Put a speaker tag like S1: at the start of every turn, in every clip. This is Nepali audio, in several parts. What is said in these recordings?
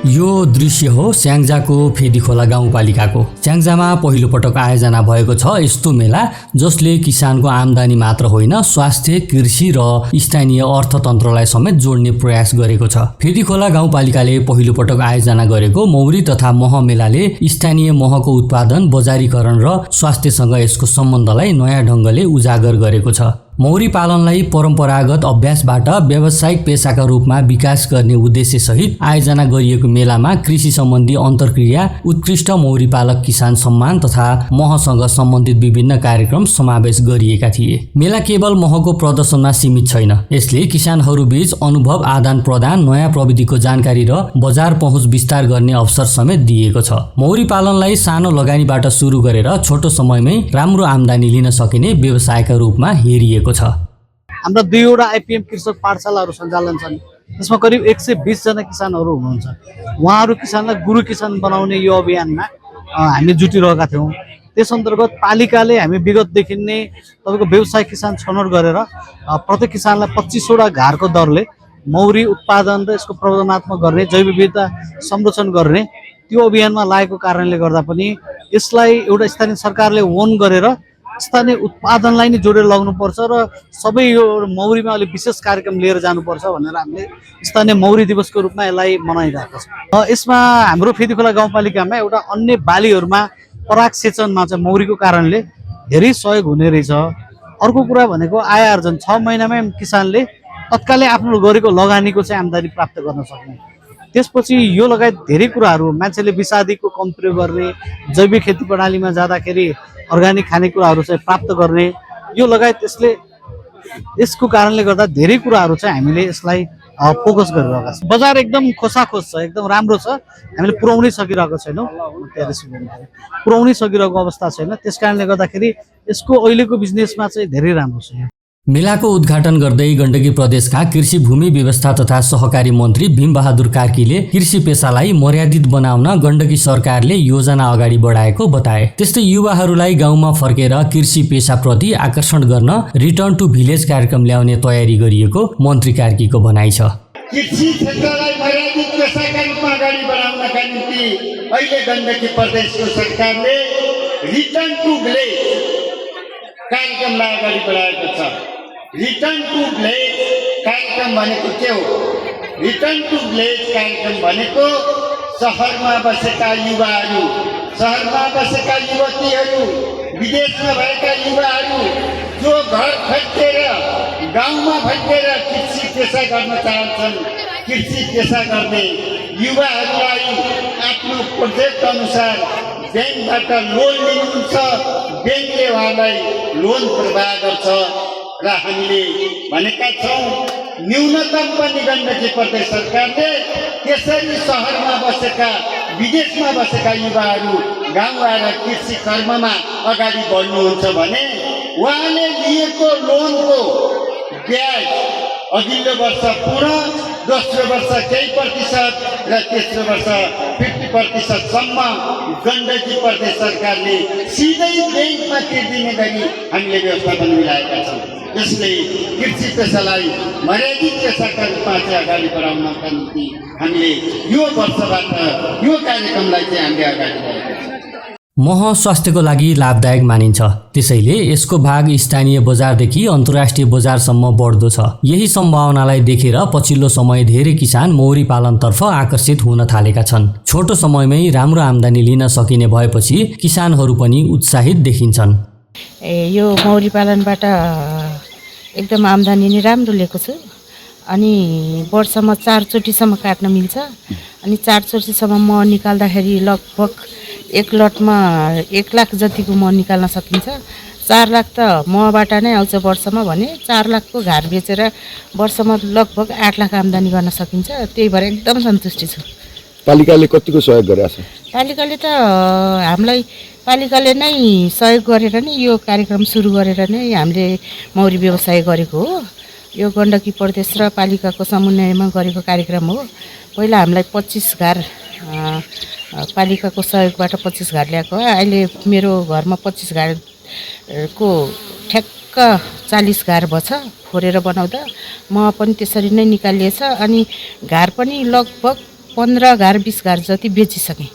S1: यो दृश्य हो स्याङ्जाको फेदीखोला गाउँपालिकाको। स्याङ्जामा पहिलो पटक आयोजना भएको छ यस्तो मेला, जसले किसानको आम्दानी मात्र होइन स्वास्थ्य, कृषि र स्थानीय अर्थतन्त्रलाई समेत जोड्ने प्रयास गरेको छ। फेदीखोला गाउँपालिकाले पहिलो पटक आयोजना गरेको मौरी तथा मह मेलाले स्थानीय महको उत्पादन, बजारीकरण र स्वास्थ्यसँग यसको सम्बन्धलाई नयाँ ढङ्गले उजागर गरेको छ। मौरी पालनलाई परम्परागत अभ्यासबाट व्यावसायिक पेसाका रूपमा विकास गर्ने उद्देश्य सहित आयोजना गरिएको मेलामा कृषि सम्बन्धी अन्तर्क्रिया, उत्कृष्ट मौरी पालक किसान सम्मान तथा महसँग सम्बन्धित विभिन्न कार्यक्रम समावेश गरिएका थिए। मेला केवल महको प्रदर्शनमा सीमित छैन, यसले किसानहरूबीच अनुभव आदान प्रदान, नयाँ प्रविधिको जानकारी र बजार पहुँच विस्तार गर्ने अवसर समेत दिएको छ। मौरी पालनलाई सानो लगानीबाट सुरु गरेर छोटो समयमै राम्रो आम्दानी लिन सकिने व्यवसायका रूपमा हेरिएको छ।
S2: हाम्रा 2वटा आइपिएम कृषक पाठशालाहरू सञ्चालन छन्। त्यसमा करिब 120 जना किसानहरू हुनुहुन्छ। उहाँहरू किसानलाई गुरु किसान बनाउने यो अभियानमा हामी जुटिरहेका थियौँ। त्यस अन्तर्गत पालिकाले हामी विगतदेखि नै तपाईँको व्यवसाय किसान छनौट गरेर प्रत्येक किसानलाई 25वटा घारको दरले मौरी उत्पादन र यसको प्रवर्धनात्मक गर्ने, जैव विविधता संरक्षण गर्ने त्यो अभियानमा लागेको कारणले गर्दा पनि यसलाई एउटा स्थानीय सरकारले ओन गरेर स्थानीय उत्पादनलाई नै जोडेर लाग्नुपर्छ र सबै यो मौरीमा अलि विशेष कार्यक्रम लिएर जानुपर्छ भनेर हामीले स्थानीय मौरी दिवसको रूपमा यसलाई मनाइरहेका छौँ। यसमा हाम्रो फेदीखोला गाउँपालिकामा एउटा अन्य बालीहरूमा पराग सेचनमा चाहिँ मौरीको कारणले धेरै सहयोग हुने रहेछ। अर्को कुरा भनेको आय आर्जन 6 महिनामै किसानले तत्कालै आफ्नो गरेको लगानीको चाहिँ आम्दानी प्राप्त गर्न सक्ने। त्यसपछि यो लगायत धेरै कुराहरू, मान्छेले विषादीको कम प्रयोग गर्ने, जैविक खेती प्रणालीमा जाँदाखेरि अर्ग्यानिक खानेकुराहरू चाहिँ प्राप्त गर्ने, यो लगायत यसको कारणले गर्दा धेरै कुराहरू चाहिँ हामीले यसलाई फोकस गरिरहेका छौँ। बजार एकदम खोसाखोस छ, एकदम राम्रो छ। हामीले पुर्याउनै सकिरहेको छैनौँ, पुर्याउनै सकिरहेको अवस्था छैन। त्यस कारणले गर्दाखेरि यसको अहिलेको बिजनेसमा चाहिँ धेरै राम्रो छ।
S1: मेलाको उद्घाटन गर्दै गण्डकी प्रदेशका कृषि भूमि व्यवस्था तथा सहकारी मन्त्री भीमबहादुर कार्कीले कृषि पेसालाई मर्यादित बनाउन गण्डकी सरकारले योजना अगाडि बढाएको बताए। त्यस्तै युवाहरूलाई गाउँमा फर्केर कृषि पेसाप्रति आकर्षण गर्न रिटर्न टु भिलेज कार्यक्रम ल्याउने तयारी गरिएको मन्त्री कार्कीको भनाइ छ।
S3: कृषि क्षेत्रलाई मर्यादित पेसाका रूपमा अगाडि बढाउनका निम्ति अहिले गण्डकी प्रदेशको सरकारले रिटर्न टु भिलेज कार्यक्रमलाई अगाडि बढाएको छ। रिटर्न टु भिलेज कार्यक्रम भनेको के हो? रिटर्न टु भिलेज कार्यक्रम भनेको सहरमा बसेका युवाहरू, सहरमा बसेका युवतीहरू, विदेशमा भएका युवाहरू जो घर फर्केर गाउँमा फर्केर कृषि पेसा गर्न चाहन्छन्, कृषि पेसा गर्ने युवाहरूलाई आफ्नो प्रोजेक्ट अनुसार ब्याङ्कबाट लोन लिनुहुन्छ। ब्याङ्कले उहाँलाई लोन प्रवाह गर्छ र हामीले भनेका छौँ न्यूनतम पनि गण्डकी प्रदेश सरकारले त्यसरी सहरमा बसेका, विदेशमा बसेका युवाहरू गाउँ आएर कृषि कर्ममा अगाडि बढ्नुहुन्छ भने उहाँले लिएको लोनको ब्याज अघिल्लो वर्ष पूर्ण, दोस्रो वर्ष केही प्रतिशत र तेस्रो वर्ष 50%सम्म गण्डकी प्रदेश सरकारले सिधै ब्याङ्कमा तिर्दिने गरी हामीले व्यवस्थापन मिलाएका छौँ। यसले कृषि पेसालाई मर्यादित पेसाका रूपमा चाहिँ अगाडि बढाउनका निम्ति हामीले यो वर्षबाट यो कार्यक्रमलाई चाहिँ हामीले अगाडि बढाएका छौँ।
S1: मह स्वास्थ्यको लागि लाभदायक मानिन्छ, त्यसैले यसको भाग स्थानीय बजारदेखि अन्तर्राष्ट्रिय बजारसम्म बढ्दो छ। यही सम्भावनालाई देखेर पछिल्लो समय धेरै किसान मौरी पालनतर्फ आकर्षित हुन थालेका छन्। छोटो समयमै राम्रो आम्दानी लिन सकिने भएपछि किसानहरू पनि उत्साहित देखिन्छन्।
S4: यो मौरी पालनबाट एकदम आम्दानी नै राम्रो लिएको छु। अनि वर्षमा 4 चोटिसम्म काट्न मिल्छ। अनि 4 चोटिसम्म मह निकाल्दाखेरि लगभग 1 लटमा 1 लाख जतिको मह निकाल्न सकिन्छ। 4 लाख त महबाट नै आउँछ वर्षमा भने 4 लाखको घार बेचेर वर्षमा लगभग 8 लाख आम्दानी गर्न सकिन्छ। त्यही भएर एकदम सन्तुष्टि छु।
S5: पालिकाले कतिको सहयोग गरेछ?
S4: पालिकाले त हामीलाई पालिकाले नै सहयोग गरेर नै यो कार्यक्रम सुरु गरेर नै हामीले मौरी व्यवसाय गरेको हो। यो गण्डकी प्रदेश र पालिकाको समन्वयमा गरेको कार्यक्रम हो। पहिला हामीलाई 25 घार पालिकाको सहयोगबाट 25 घार ल्याएको हो। अहिले मेरो घरमा 25 घारको ठ्याक्क 40 घार भछ फोरेर बनाउँदा। मह पनि त्यसरी नै निकालिएछ। अनि घार पनि लगभग 15 घर 20 घर जति बेचिसकेँ।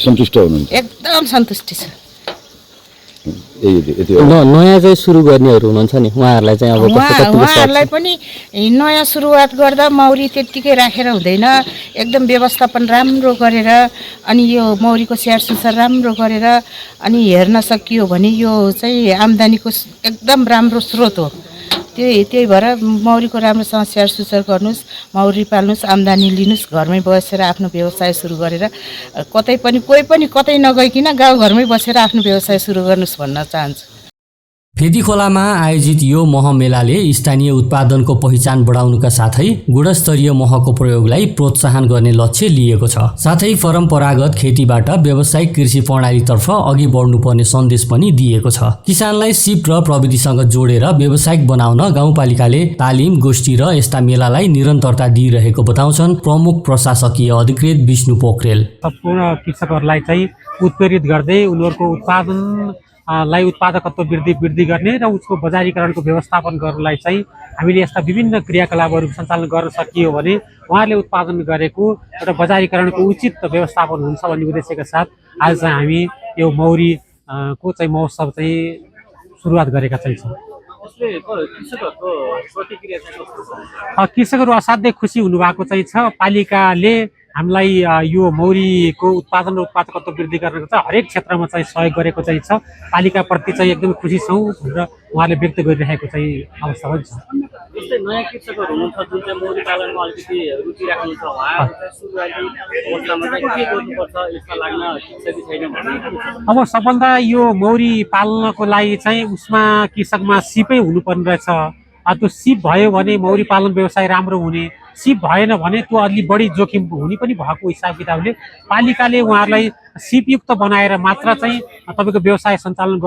S5: सन्तुष्ट हुनुहुन्छ?
S4: एकदम सन्तुष्टि छ।
S5: यति हो।
S6: नयाँ चाहिँ सुरु गर्नेहरू हुनुहुन्छ नि उहाँहरूलाई चाहिँ अब
S4: उहाँहरूलाई पनि नयाँ सुरुवात गर्दा मौरी त्यत्तिकै राखेर हुँदैन, एकदम व्यवस्थापन राम्रो गरेर अनि यो मौरीको स्याहार सुसार राम्रो गरेर अनि हेर्न सकियो भने यो चाहिँ आम्दानीको एकदम राम्रो स्रोत हो। त्यही भएर मौरीको राम्रोसँग स्याहार सुसार गर्नुहोस्, मौरी पाल्नुहोस्, आम्दानी लिनुहोस्, घरमै बसेर आफ्नो व्यवसाय सुरु गरेर कतै पनि कोही पनि कतै नगइकन गाउँघरमै बसेर आफ्नो व्यवसाय सुरु गर्नुहोस् भन्न चाहन्छु।
S1: फेदीखोलामा आयोजित यो मह मेलाले स्थानीय उत्पादनको पहिचान बढाउनुका साथै गुणस्तरीय महको प्रयोगलाई प्रोत्साहन गर्ने लक्ष्य लिएको छ। साथै परम्परागत खेतीबाट व्यावसायिक कृषि प्रणालीतर्फ अघि बढ्नुपर्ने सन्देश पनि दिएको छ। किसानलाई सिप र प्रविधिसँग जोडेर व्यावसायिक बनाउन गाउँपालिकाले तालिम, गोष्ठी र यस्ता मेलालाई निरन्तरता दिइरहेको बताउँछन् प्रमुख प्रशासकीय अधिकृत विष्णु पोखरेल।
S7: सम्पूर्ण कृषकहरूलाई चाहिँ उत्प्रेरित गर्दै उनीहरूको लाई उत्पादकत्व वृद्धि गर्ने र उसको बजारीकरणको व्यवस्थापन गर्नलाई चाहिँ हामीले यस्ता विभिन्न क्रियाकलापहरू सञ्चालन गर्न सकियो भने उहाँहरूले उत्पादन गरेको एउटा बजारीकरणको उचित व्यवस्थापन हुन्छ भन्ने उद्देश्यका साथ आज चाहिँ हामी यो मौरी को चाहिँ महोत्सव चाहिँ सुरुवात गरेका चाहिँ छौँ। कृषकहरू असाध्यै खुसी हुनुभएको चाहिँ छ। पालिकाले हामीलाई यो मौरीको उत्पादन र उत्पादकत्व वृद्धि गर्नको चाहिँ हरेक क्षेत्रमा चाहिँ सहयोग गरेको चाहिँ छ। पालिकाप्रति चाहिँ एकदमै खुसी छौँ भनेर उहाँले व्यक्त गरिरहेको चाहिँ अवस्था पनि छ।
S8: जस्तै नयाँ कृषकहरू हुनुहुन्छ जुन चाहिँ मौरी पालनमा अलिकति रुचि राख्नुहुन्छ, उहाँहरू सुरुवाती अवस्थामा चाहिँ के गर्नुपर्छ यसमा लाग्न ठिक छ कि छैन भन्ने?
S7: अब सबभन्दा यो मौरी पाल्नको लागि चाहिँ उसमा कृषकमा सिपै हुनुपर्ने रहेछ। त्यो सिप भयो भने मौरी पालन व्यवसाय राम्रो हुने, सिप भएन भने त्यो अलि बढी जोखिम हुने पनि भएको हिसाब किताबले पालिकाले उहाँहरूलाई सिपयुक्त बनाएर मात्र चाहिँ तपाईँको व्यवसाय सञ्चालन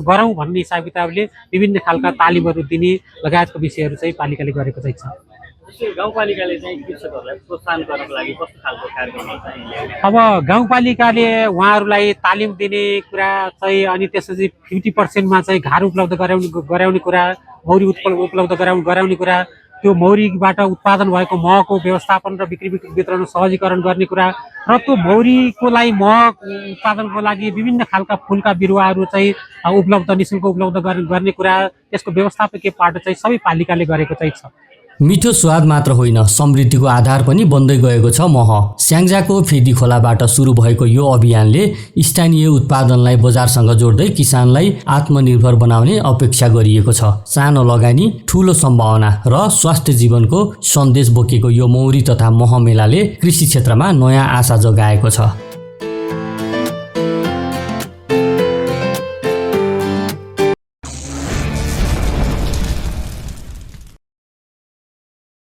S7: गरौँ भन्ने हिसाब किताबले विभिन्न खालका तालिमहरू दिने लगायतको विषयहरू चाहिँ पालिकाले गरेको चाहिँ छ।
S8: गाउँपालिकाले चाहिँ कृषकहरूलाई प्रोत्साहन गर्नको लागि कस्तो खालको कार्यक्रमहरू चाहिँ?
S7: अब गाउँपालिकाले उहाँहरूलाई तालिम दिने कुरा चाहिँ अनि त्यसपछि 50%मा चाहिँ घर उपलब्ध गराउने कुरा, मौरी उपलब्ध गराउने कुरा, त्यो मौरीबाट उत्पादन भएको महको व्यवस्थापन र बिक्री वितरण सहजीकरण गर्ने कुरा र त्यो मौरीको लागि मह उत्पादनको लागि विभिन्न खालका फुलका बिरुवाहरू चाहिँ निःशुल्क उपलब्ध गर्ने कुरा, त्यसको व्यवस्थापकीय पाटो चाहिँ सबै पालिकाले गरेको चाहिँ छ।
S1: मिठो स्वाद मात्र होइन, समृद्धिको आधार पनि बन्दै गएको छ मह। स्याङ्जाको फेदीखोलाबाट सुरु भएको यो अभियानले स्थानीय उत्पादनलाई बजारसँग जोड्दै किसानलाई आत्मनिर्भर बनाउने अपेक्षा गरिएको छ। सानो लगानी, ठूलो सम्भावना र स्वास्थ्य जीवनको सन्देश बोकेको यो मौरी तथा मह मेलाले कृषि क्षेत्रमा नयाँ आशा जगाएको छ।